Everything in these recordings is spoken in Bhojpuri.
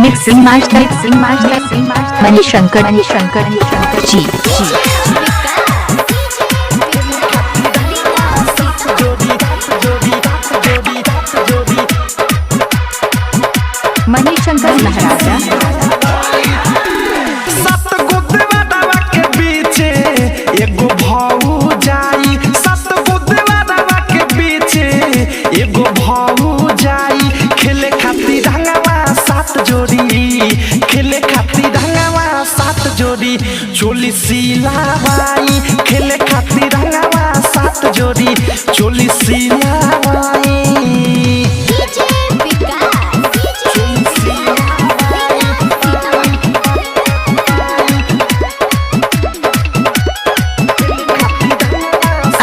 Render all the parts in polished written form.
Mixing master, mixing master, mixing master, Manishankar, Manishankar, Manishankar ji ji. Manishankar Maharaja. सात गो देवरवा के बीचे एगो भाऊ जाई। सात गो देवरवा के बीचे एगो भाऊ जाई। खेले खातिर रंगवा सात जोड़ी, खेले खातिर रंगवा सात जोड़ी चोली सिलावाई। खेले खातिर रंगवा सात जोड़ी चोली सिलावाई।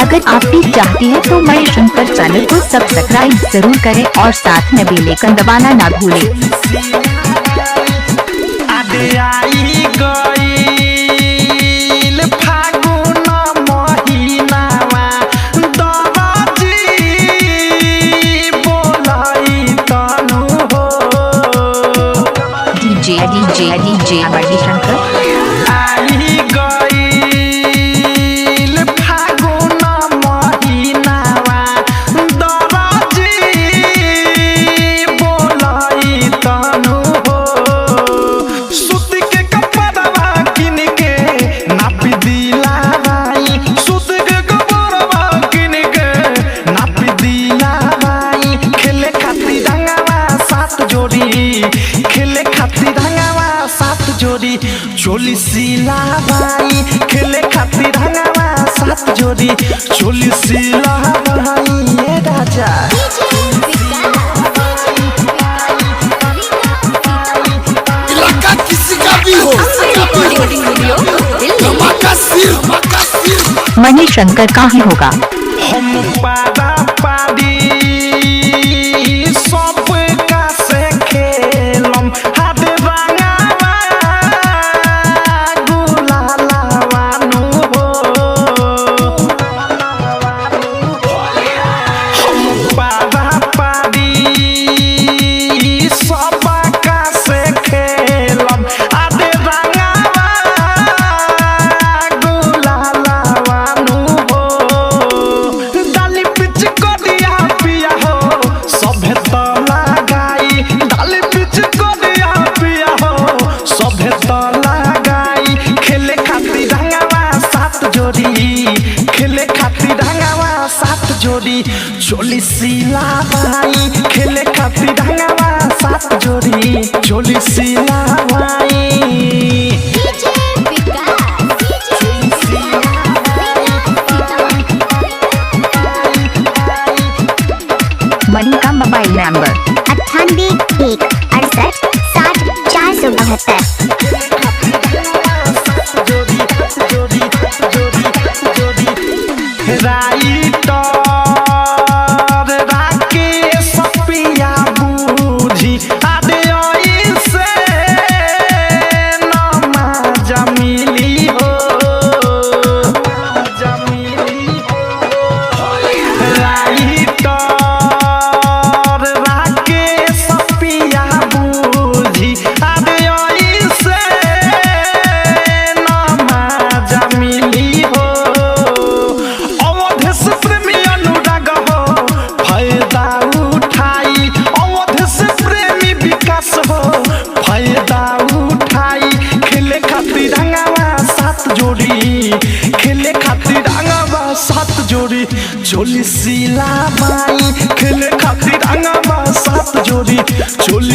अगर आप भी चाहती हैं तो मणिशंकर चैनल को सब्सक्राइब जरूर करें और साथ में बेल आइकन दबाना ना भूलें। आदे आई गईल फागुन महिनावा, दरजी बोलाई तनु हो। DJ DJ DJ Manishankar. आई गईल फागुन महिनावा, दरजी बोलाई तनु हो। सूती के कपड़वा किन के नाप दिलावाई। सूती के कपड़वा किन के नाप दिलावाई। खेले खातिर रंगवा सात जोड़ी, खेले खातिर रंगवा सात जोड़ी चोली सिलावाई। खेले खातिर रंगवा सात जोड़ी चोली सिलावाई। ये राजा। इलाका किसी का भी हो, धमाका सिर्फ, धमाका सिर्फ मणिशंकर का ही होगा। हम पारा पारी सब का से खेलम, हाथ रंगावा गुलालावा नु हो। हम पारा पारी सब का से खेलम, हाथ रंगावा गुलालावा नु हो। डाली पिच कोडिया पिया हो सभे त लगाई। डाली पिच कोडिया पिया हो सभे त लगाई। खेले खातिर रंगवा सात जोड़ी, खेले खातिर रंगवा सात जोड़ी चोली सिलावाई। खेले खातिर रंगवा सात जोड़ी चोली सिलावाई। मणि का मोबाइल नंबर 98 1 68 60 472। राइटर राकेश पिया बूझी आदे से नमाज मिली हो। राइटर राकेश पिया बूझी आदे से नमाज मिली हो। अवध से प्रेमी अनुराग हो फायदा उठाई। अवध से प्रेमी विकास हो फायदा उठाई। खेले खातिर रंगवा सात जोड़ी, खेले खातिर रंगवा सात जोड़ी चोली सिलावाई। खेले खातिर रंगवा सात जोड़ी चोली